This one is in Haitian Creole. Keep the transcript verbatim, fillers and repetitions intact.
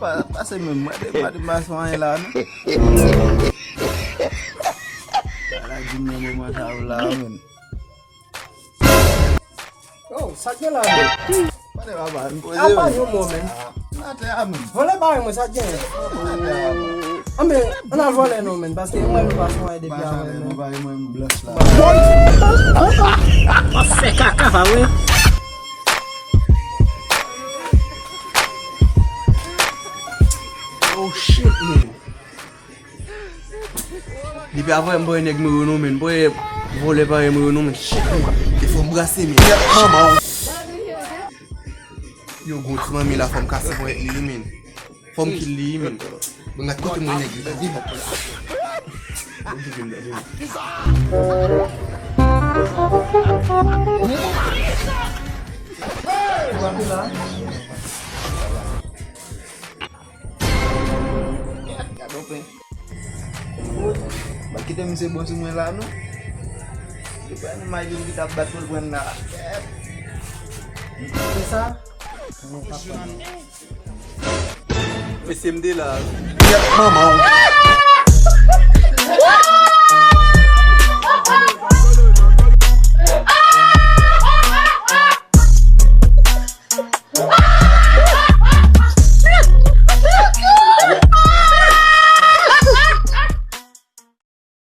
Pa- Pase menm, mwen te pa te pase anyen la, non. Ala di m nan moman sa yo la, menm. Oh, sa k gen la, menm? Mande papa, m poze. Apa yon mo, menm. Atè a, menm. Vòlè pa mwen, sa k gen? Atè a, menm. Anben, ann al vòlè non, menm, paske mwen nou pa fon depi avan, menm. Nou pa mwen blanch la. W ap fè kaka, pa vre? Oh shit, man. Depi avan m pa wè nèg mwen yo non, man. Pa wè vòlè pa wè mwen yo non, man. Shit, man. E fò m brase, man. Yèt manman w. Yo, gon ti manmi la, fò m kase ponyèt li, wi, man. Fò m kill li, wi, man. Bon, gad kote mwen nèg yo, gade. Gade yon pen. Ba kite misye bon sou mwen la, non. Li pran imaj li ki t ap bat pou l pran la. Se sa? Mesye, m de la. Yèt manman w.